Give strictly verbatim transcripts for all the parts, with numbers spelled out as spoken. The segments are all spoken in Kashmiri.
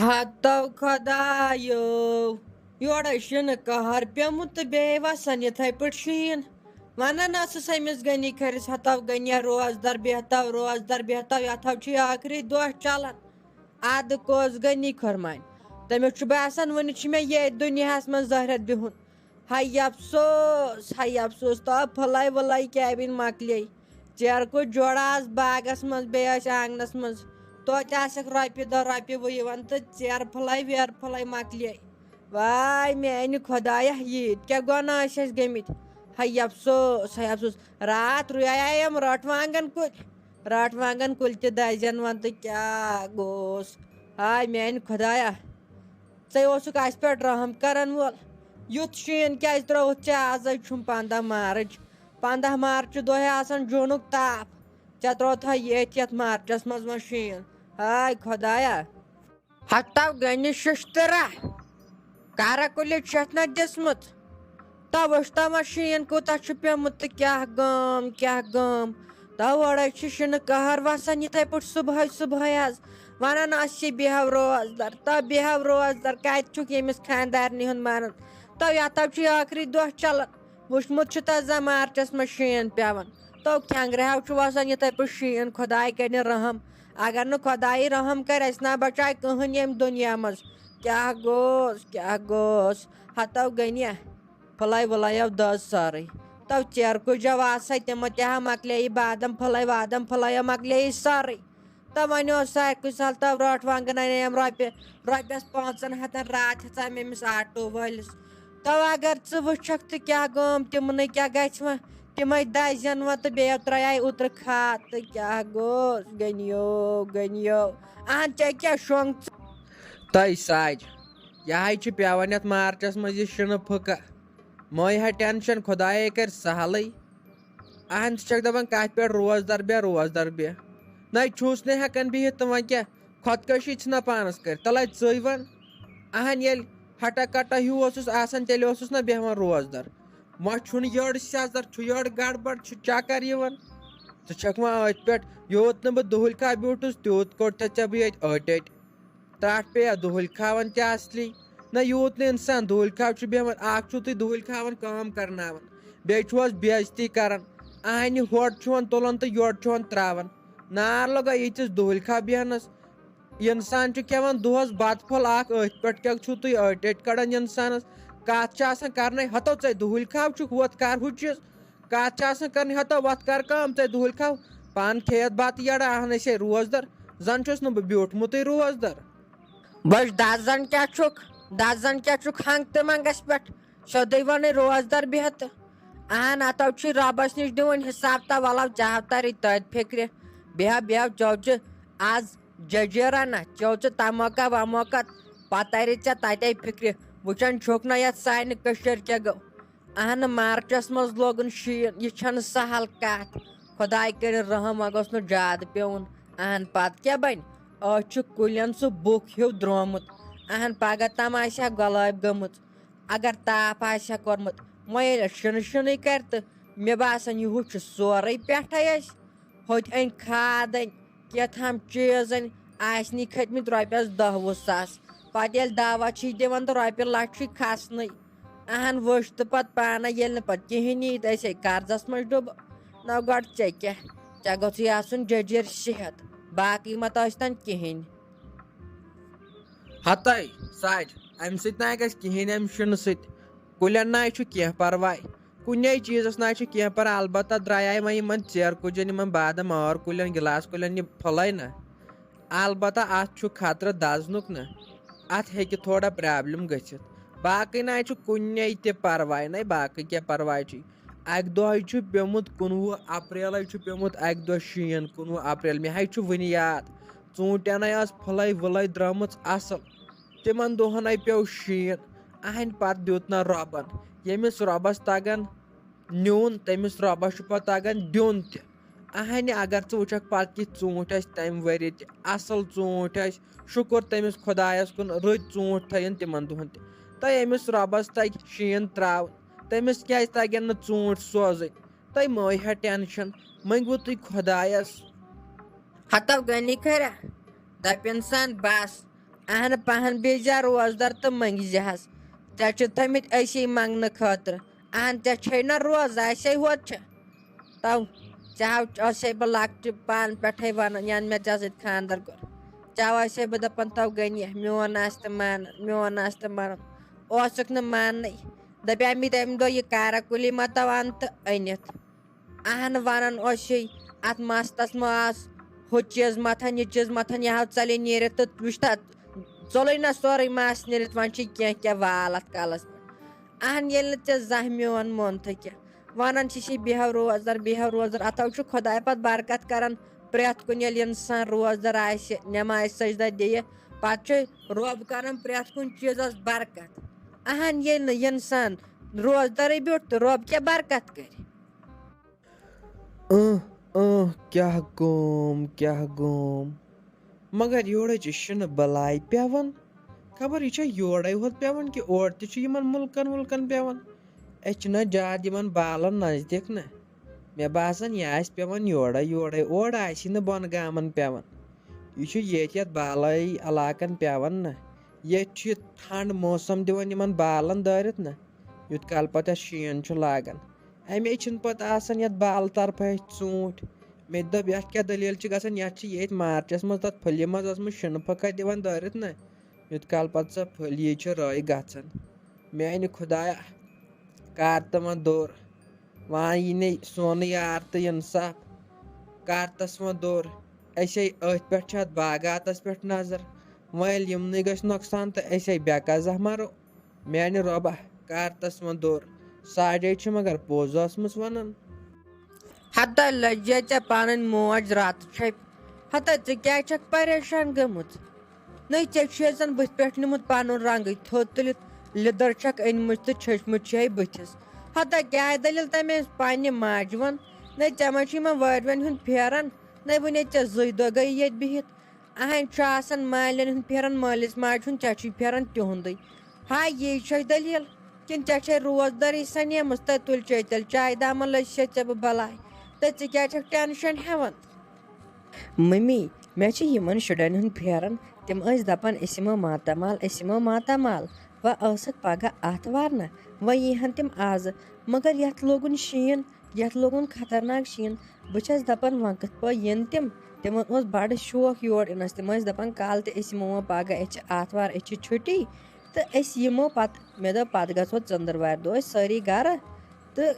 ہتو خۄدایو، یورے شِنہٕ قہر پیومُت تہٕ بیٚیہِ وسان یِتھے پٲٹھۍ شیٖن۔ ونان ٲسٕس أمِس غنی کھرِس، ہتو غنیہ روزدر بیہتو، روزدر بیہتو، یتھو چھُ یہِ ٲخری دۄہ چلان۔ ادٕ کۄس غنی کھر مانہِ؟ تٔمِس چھُ باسان، وُنہِ چھُ مےٚ ییٚتھۍ دُنیاہس منٛز زہرت بِہُن۔ ہاے افسوس، ہاے افسوس، تو پھٕلے وٕلے کیبن مۄکلے۔ ژیرٕ کُج جوڑا آس باغس منٛز، بیٚیہِ ٲسۍ آنگنس منٛز۔ توتہِ آسکھ رۄپیہِ دہ رۄپیہِ وُہ یِوان تہٕ ژیرٕ پھٕلے ویرٕ پھٕلے مۄکلے۔ واے میانہِ خۄدایا، ییٖتۍ کیٛاہ گۄناہ ٲسۍ اَسہِ گٔمٕتۍ۔ ہاے افسوس، ہاے افسوس۔ راتھ رُیایے یِم رٲٹھ وانگن کُلۍ۔ رٲٹھ وانگن کُلۍ تہِ دَزٮ۪ن وۄنۍ تہٕ کیٛاہ گوٚوس۔ ہاے میانہِ خۄدایا، ژے اوسُکھ اَسہِ پٮ۪ٹھ رحم کرن وول۔ یُتھ شیٖن کیٛازِ ترٛووُتھ ژےٚ؟ آزے چھُم پنٛداہ مارچ۔ پنٛداہ مارچہِ دۄہے آسان جوٗنُک تاپھ۔ ژےٚ ترٛووتھا ییٚتھۍ یَتھ مارچس منٛز وۄنۍ شیٖن؟ ہاے خۄدایا۔ ہتو گٔنہِ ششتٕرا۔ کارا کُلہِ چھَتھ نہ دِژمٕژ۔ تو وٕچھ تو وۄنۍ شیٖن کوٗتاہ چھُ پیومُت تہٕ کیٛاہ گام، کیٛاہ گام۔ تو اورے چھِ شِنہٕ قہر وسان یِتھے پٲٹھۍ صُبحٲے صُبحٲے حظ۔ ونان آسہِ بیٚہو روزدر، تو بیٚہو روزدر، کتہِ چھُکھ ییٚمِس خانٛدارنہِ ہُنٛد مانان؟ تو یتھو چھُ ٲخری دۄہ چلان۔ وٕچھمُت چھُ تتھ زن مارچس منٛز شیٖن پیوان۔ تو کھٮ۪نٛگرِ ہاو چھُ وسان یِتھے پٲٹھۍ شیٖن، خۄداے کرِ رحم۔ اگر نہٕ خۄدایہِ رحم کرِ، اسہِ نہ بچایہِ کٕہٕنۍ ییٚمہِ دُنیا منٛز۔ کیٛاہ گوٚوس، کیٛاہ گوٚوس؟ ہتو گٔنیہ۔ پھٕلے وُلے آو دٔز سٲرٕے۔ تو ژیرٕ کُجو آسے تِمو تہِ ہا مۄکلے یہِ بادم پھٕلے، وادم پھٕلے آو مۄکلے یہِ سٲرٕے۔ تو وۄنۍ اوس ساروی کُنہِ سہل تو رٲٹھ وانگن انے أمۍ رۄپیہِ، رۄپیس پانٛژن ہتن راتھ ہیژام أمِس آٹو وٲلِس۔ تو اگر ژٕ وٕچھکھ تہٕ کیٛاہ گوم تِمنٕے کیٛاہ گژھِ وۄنۍ؟ تِمے دَزٮ۪ن وۄنۍ تہٕ بیٚیہِ ترٛایے اوترٕ کھاد تہٕ کیٛاہ گوٚوس؟ گٔنیو، گٔنیو۔ اہن ژےٚ کیٛاہ شۄنٛگ ژٕ؟ تۄہہِ ساج، یہِ ہاے چھُ پٮ۪وان یَتھ مارچَس منٛز یہِ شِنہٕ پھٕکہ۔ مٲے ہا ٹٮ۪نشَن، خۄدایے کَرِ سہلٕے۔ اہن ژٕ چھَکھ دَپان کَتھ پٮ۪ٹھ روزدَر بیٚہہ، روزدَر بیٚہہ۔ نَے چھُس نہٕ ہٮ۪کان بِہِتھ تہٕ وۄنۍ کیٛاہ؟ خۄدکٔشی ژھٕنا پانَس کٔرِتھ؟ تَلَے ژٕے وَن۔ اہن ییٚلہِ ہٹا کٹا ہیوٗ اوسُس آسان، تیٚلہِ اوسُس نہ بیٚہوان روزدَر۔ وۄنۍ چھُنہٕ یٔڑ سیٚزر، چھُ یٔڑ گڑبڑ، چھُ چکر یِوان۔ ژٕ چھکھ وۄنۍ أتھۍ پٮ۪ٹھ، یوٗت نہٕ بہٕ دُہُلۍ کھا بیوٗٹھُس، تیوٗت کوٚڑ تھے ژےٚ بہٕ ییٚتہِ أٹۍ أٹۍ۔ ترٛٹھ پیٚیا دُہُلۍ کھاوان تہِ اصلی؟ نہ، یوٗت نہٕ انسان دُہُلۍ کھاو چھُ بیٚہوان، اکھ چھُو تُہۍ دُہُلۍ کھاوان کٲم کرناوان، بیٚیہِ چھُو حظ بے عزتی کران۔ اہنہِ ہورٕ چھُ ہون تُلان تہٕ یورٕ چھُ ہون ترٛاوان۔ نار لگا ییٖتِس دُہُلۍ کھا بیٚہنس۔ انسان چھُ کھٮ۪وان دۄہس بتہٕ پھوٚل اکھ، أتھۍ پٮ۪ٹھ کیٛاہ چھُو تُہۍ أٹۍ أٹۍ کڑان انسانس؟ کتھ چھِ آسان کرنے، ہتو ژے دُہُلۍ کھاو چھُکھ، وۄتھ کر ہُہ چیٖز۔ کتھ چھِ آسان کرنہِ، ہتو وۄتھ کر کٲم، ژے دُہُلۍ کھاو۔ پانہٕ کھیٚیتھ بتہٕ یڑا، اہن أسے روزدر، زن چھُس نہٕ بہٕ بیوٗٹھمُتٕے روزدر۔ بس دزان کیٛاہ چھُکھ، دزان کیٛاہ چھُکھ ہنگ تہٕ منگس پٮ۪ٹھ؟ سیوٚدُے وَنٕے روزدر بیٚہہ تہٕ۔ اہن، اتو چھُے رۄبس نِش دیُن حساب تہٕ ولو ژےٚ ہاو ترِ تٔتھۍ فکرِ۔ بیٚہہ، بیٚہہ، ژےٚ چھُ از ججیرا نہ، ژےٚ چھُ تموکا وموکا، پتہٕ ترِ ژےٚ تتے فکرِ۔ وٕچھان چھُکھ نہ یتھ سانہِ کٔشیٖرِ کیٛاہ گوٚو۔ اہن، مارچس منٛز لوگُن شیٖن، یہِ چھنہٕ سہل کتھ۔ خۄداے کٔرِن رحم، وۄنۍ گوٚژھ نہٕ زیادٕ پیوٚن۔ اہن، پتہٕ کیٛاہ بنہِ؟ أتھۍ چھُ کُلٮ۪ن سُہ بُکھ ہیوٗ درٛامُت۔ اہن، پگاہ تام آسہِ ہا گۄلٲبۍ گٔمٕژ۔ اگر تاپھ آسہِ ہا کوٚرمُت، وۄنۍ ییٚلہِ شِنہٕ شِنٕے کرِ تہٕ مےٚ باسان، یہِ ہُہ چھُ سورُے پٮ۪ٹھَے اَسہِ۔ ہوٚتہِ أنۍ کھاد، أنۍ کیٛاہ تام چیٖز، أنۍ آسہِ نٕے کھٔتۍ مٕتۍ رۄپیَس دَہ وُہ ساس۔ پَتہٕ ییٚلہِ دَوا چھِی دِوان تہٕ رۄپیہِ لَچھ چھُے کھَسنٕے۔ اَہَن، وٕچھ تہٕ پَتہٕ پانَے، ییٚلہِ نہٕ پَتہٕ کِہیٖنۍ یی تہٕ أسۍ ہے قرضَس منٛز ڈُبہٕ۔ نہ گۄڈٕ ژےٚ کیٛاہ؟ ژےٚ گوٚژھُے آسُن جٔجیٖر صحت، باقٕے مہ تہٕ ٲسۍ تَن کِہیٖنۍ۔ ہتَے ساج، امہِ سۭتۍ نہ گژھِ کِہیٖنۍ، امہِ شِنہٕ سۭتۍ۔ کُلٮ۪ن نہ چھُ کینٛہہ پرواے، کُنے چیٖزس نہ چھُ کینٛہہ پرواے۔ البتہ درٛایے وۄنۍ یِمن ژیرٕ کُجن، یِمن بادام ٲر کُلٮ۪ن، گِلاس کُلٮ۪ن یہِ پھۄلے نہ۔ البتہ اتھ چھُ خطرٕ دزنُک نہ، اتھ ہیٚکہِ تھوڑا پرابلم گٔژھِتھ۔ باقٕے نہ چھُ کُنے تہِ پرواے نہ، باقٕے کیٛاہ پرواے چھُے؟ اکہِ دۄہے چھُ پیوٚمُت کُنوُہ اپریلے چھُ پیوٚمُت اکہِ دۄہ شیٖن، کُنوُہ اپریل، مےٚ ہے چھُ وُنہِ یاد۔ ژوٗنٛٹھٮ۪ن ہے ٲس پھُلے وُلے درٛامٕژ اصٕل۔ تِمن دۄہن ہے پیوٚو شیٖن۔ اہنہِ پتہٕ دیُت نہ رۄبن۔ ییٚمِس رۄبس تگان نیُن، تٔمِس رۄبس چھُ پتہٕ تگان دیُن تہِ۔ اہنہِ اگر ژٕ وٕچھکھ پتہٕ کِتھ ژوٗنٛٹھۍ ٲسۍ تمہِ ؤرۍ یہِ تہِ، اصٕل ژوٗنٛٹھۍ ٲسۍ، شُکر تٔمِس خۄدایس کُن، رٕتۍ ژوٗنٛٹھۍ تھٲیِن تِمن دۄہن تہِ۔ تہٕ ییٚمِس رۄبس تگہِ شیٖن تراوُن، تٔمِس کیٛازِ تگن نہٕ ژوٗنٛٹھۍ سوزٕنۍ؟ تۄہہِ مٲے ہا ٹینشن، مٔنگِو تُہۍ خۄدایس۔ ہتو غنی کھرا، دپہِ انسان بس، اہن پہن بیٚیہِ زِ روزدر تہٕ منٛگۍ زِ حظ۔ ژےٚ چھِ تھٲمٕتۍ أسی منٛگنہٕ خٲطرٕ۔ اہن ژےٚ چھے نہ روزٕ، اَسے ہوت چھِ۔ تو ژےٚ ہاو ٲسے بہٕ لۄکٹہِ پانہٕ پٮ۪ٹھَے وَنان، یَنہٕ مےٚ ژےٚ سۭتۍ خانٛدر کوٚر۔ ژےٚ ٲسے بہٕ دَپان، تو گٔنیہ، میون آسہِ تہٕ مانان، میون آسہِ تہٕ مانان۔ اوسُکھ نہٕ ماننٕے۔ دَپیٛاے مےٚ تَمہِ دۄہ، یہِ کارا کُلی مہ تو اَن تہٕ أنِتھ۔ اہن ونان اوس یہِ، اتھ مستس ما آس ہُہ چیٖز متھان، یہِ چیٖز متھان، یہِ ہاو ژلہِ نیٖرِتھ تہٕ وٕچھ تتھ، ژوٚلُے نہ سورُے مس نیٖرِتھ، وۄنۍ چھِ کینٛہہ کینٛہہ وال اتھ کلس پٮ۪ٹھ۔ اہن ییٚلہِ نہٕ ژےٚ زانٛہہ میون مونتھٕے کینٛہہ، ونان چھِ یہِ بیہو روزدر، بیہو روزدر، اتھو چھُ خۄداے پتہٕ برکت کران پرٛٮ۪تھ کُنہِ۔ ییٚلہِ انسان روزدر آسہِ، نماز سجدہ دِیہِ، پتہٕ چھُ رۄب کران پرٛٮ۪تھ کُنہِ چیٖزس برکت۔ اہن ییٚلہِ نہٕ انسان روزدرٕے بیوٗٹھ تہٕ رۄب کیٛاہ برکت کرِ؟ اۭں، اۭں، کیٛاہ گوم، کیٛاہ گوم۔ مگر یورٕ چھِ شِنہٕ بَلاے پٮ۪وان۔ خبر یہِ چھا یورَے ہوت پٮ۪وان کہِ اورٕ تہِ چھُ یِمَن مُلکَن وُلکَن پٮ۪وان؟ أسۍ چھِنہ زیادٕ یِمَن بالَن نزدیٖک نہ۔ مےٚ باسان، یہِ آسہِ پٮ۪وان یورَے یورَے، اورٕ آسی نہٕ بۄنہٕ گامَن پٮ۪وان۔ یہِ چھُ ییٚتہِ یَتھ بالٲیی علاقَن پٮ۪وان نہ۔ ییٚتہِ چھُ یہِ ٹھنٛڈ موسَم دِوان یِمَن بالَن دٲرِتھ نہ، یُتھ کال پَتہٕ اَتھ شیٖن چھُ لاگان۔ اَمے چھِنہٕ پَتہٕ آسان یَتھ بالہٕ طرفہٕ اَسہِ ژوٗنٛٹھۍ۔ مےٚ تہِ دوٚپ، یَتھ کیٛاہ دٔلیٖل چھِ گژھان؟ یَتھ چھِ ییٚتہِ مارچَس منٛز تَتھ پھٔلیہِ منٛز ٲسمٕژ شِنہٕ پھٕکہ دِوان دٲرِتھ نہ، یُتھ کال پَتہٕ سۄ پھٔلیہِ چھِ رٲے گژھان۔ میٛانہِ خۄدایا، کر تہٕ وۄنۍ دوٚر، وۄنۍ یی نے سونہٕ یار تہٕ اِنصاف، کر تَس وۄنۍ دوٚر۔ أسے أتھۍ پٮ۪ٹھ چھِ اَتھ باغاتَس پٮ۪ٹھ نظر، وۄنۍ ییٚلہِ یِمنٕے گژھِ نۄقصان تہٕ أسے بے قضا مَرو۔ میانہِ رۄبہ، کر تس وۄنۍ دوٚر۔ ساجے چھِ مگر پوٚز ٲسمٕژ ونان۔ ہتا لجے ژےٚ پنٕنۍ موج راتہٕ چھپہِ۔ ہتا ژٕ کیازِ چھکھ پریشان گٔمٕژ؟ نٔے ژےٚ چھُے زن بٕتھِ پٮ۪ٹھ نیوٗمُت پنُن رنگٕے تھوٚد تُلِتھ، لِدٕر چھکھ أنمٕژ تہٕ چھٔچمٕژ چھے بٕتھِس۔ ہتا کیاہ دٔلیٖل تمے پننہِ ماجہِ وَن؟ نٔے ژےٚ ما چھُے یِمن وٲرۍوٮ۪ن ہُنٛد پھیران؟ نٔے وُنے ژےٚ زٕے دۄہ گٔیہِ ییٚتہِ بِہِتھ۔ اہنٛدِ چھُ آسان مالٮ۪ن ہُنٛد پھیران، مٲلِس ماجہِ ہُنٛد، ژےٚ چھُے پھیران تِہُنٛدُے۔ ہاے، یی چھے دٔلیٖل؟ کِنہٕ ژےٚ چھے روزدَرٕے سَنیمٕژ؟ تہٕ تُلۍ چے تیٚلہِ چایہِ دامَن، لٔج سے ژےٚ بہٕ بَلاے۔ تہٕ ژٕ کیٛازِ چھَکھ ٹٮ۪نشَن ہٮ۪وان؟ مٔمی، مےٚ چھِ یِمَن شُرٮ۪ن ہُنٛد پھیران، تِم ٲسۍ دَپان، أسۍ یِمو ماتامال، أسۍ یِمو ماتامال۔ وۄنۍ ٲسٕکھ پَگاہ آتھوار نہ، وۄنۍ یی ہَن تِم آزٕ۔ مگر یَتھ لوگُن شیٖن، یَتھ لوگُن خطرناک شیٖن۔ بہٕ چھَس دَپان، وۄنۍ کِتھ پٲٹھۍ یِن تِم؟ تِمَن اوس بَڑٕ شوق یور یِنَس۔ تِم ٲسۍ دَپان، کالہٕ تہِ أسۍ یِمو وۄنۍ پَگاہ، أسۍ چھِ آتھوار، أسۍ چھِ چھُٹی۔ تہٕ أسۍ یِمو پَتہٕ، مےٚ دوٚپ، پَتہٕ گژھو ژٔنٛدٕروارِ دۄہ أسۍ سٲری گَرٕ تہٕ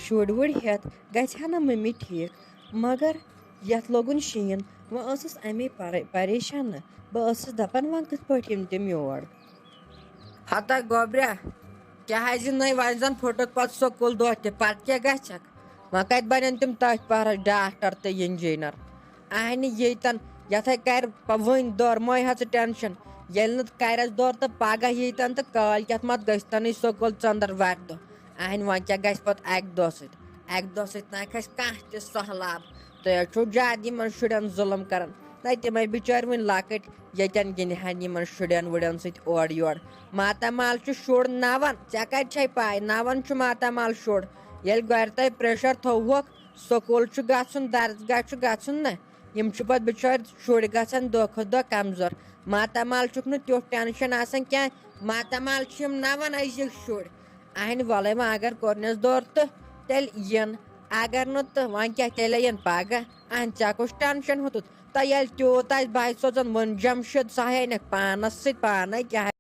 شُرۍ وُرۍ ہٮ۪تھ گژھِ ہا نہ مٔمی ٹھیٖک۔ مگر یَتھ لوگُن شیٖن، وۄنۍ ٲسٕس اَمے پَرے-، پریشان نہ۔ بہٕ ٲسٕس دَپان، وۄنۍ کِتھ پٲٹھۍ یِن تِم یور؟ ہتا گوبریا، کیٛاہ حظ یہِ نٔے وۄنۍ زَن پھُٹُکھ پَتہٕ سکوٗل دۄہ تہِ، پَتہٕ کیٛاہ گژھٮ۪کھ؟ وۄنۍ کَتہِ بَنن تِم تٔتھۍ پَہرَس ڈاکٹر تہٕ اِنجیٖنر؟ اَہنہِ ییٚتٮ۪ن، یَتھَے کَرِ پَ-، وٕنۍ دۄر، مَے ہا ژٕ ٹٮ۪نشَن۔ ییٚلہِ نہٕ کَرٮ۪س دۄر تہٕ پَگاہ ییٚتٮ۪ن تہٕ کالۍ کٮ۪تھ مَتہٕ گٔژھتَنٕے سکوٗل ژٔنٛدٕر وارِ دۄہ۔ اَہنہِ وۄنۍ کیٛاہ گژھِ پَتہٕ اَکہِ دۄہ سۭتۍ؟ اَکہِ دۄہ سۭتۍ نہ کھسہِ کانٛہہ تہِ سہلاب۔ تُہۍ حظ چھِو زیادٕ یِمَن شُرٮ۪ن ظُلُم کَران۔ نہ تِمَے بِچٲرۍ وٕنۍ لۄکٕٹۍ، ییٚتٮ۪ن گِنٛدِ ہَن یِمَن شُرٮ۪ن وُرٮ۪ن سۭتۍ اورٕ یورٕ۔ ماتامال چھُ شُر نَوَن، ژےٚ کَتہِ چھے پَے؟ نَوَن چھُ ماتامال شُر۔ ییٚلہِ گَرِ تۄہہِ پرٛیشَر تھوٚوہوکھ، سکوٗل چھُ گژھُن، درسگاہ چھُ گژھُن نہ۔ یِم چھِ پَتہٕ بِچٲرۍ شُرۍ گژھان دۄہ کھۄتہٕ دۄہ کمزور۔ ماتامال چھُکھ نہٕ تیُتھ ٹٮ۪نشَن آسان کینٛہہ۔ ماتامال چھِ یِم نَوَن أزِکۍ شُرۍ۔ اہنہِ وَلَے وۄنۍ اگر کوٚرنَس دورٕ تہٕ تیٚلہِ یِن۔ اگر نہٕ تہٕ وۄنۍ کیٛاہ، تیٚلے یِن پَگاہ۔ اہن ژےٚ کُس ٹٮ۪نشَن ہیوٚتُتھ؟ تہٕ ییٚلہِ تیوٗت آسہِ بہٕ ہَے سوزَن وۄنۍ جمشید، سُہ ہَے اَنٮ۪کھ پانَس سۭتۍ پانَے، کیٛاہ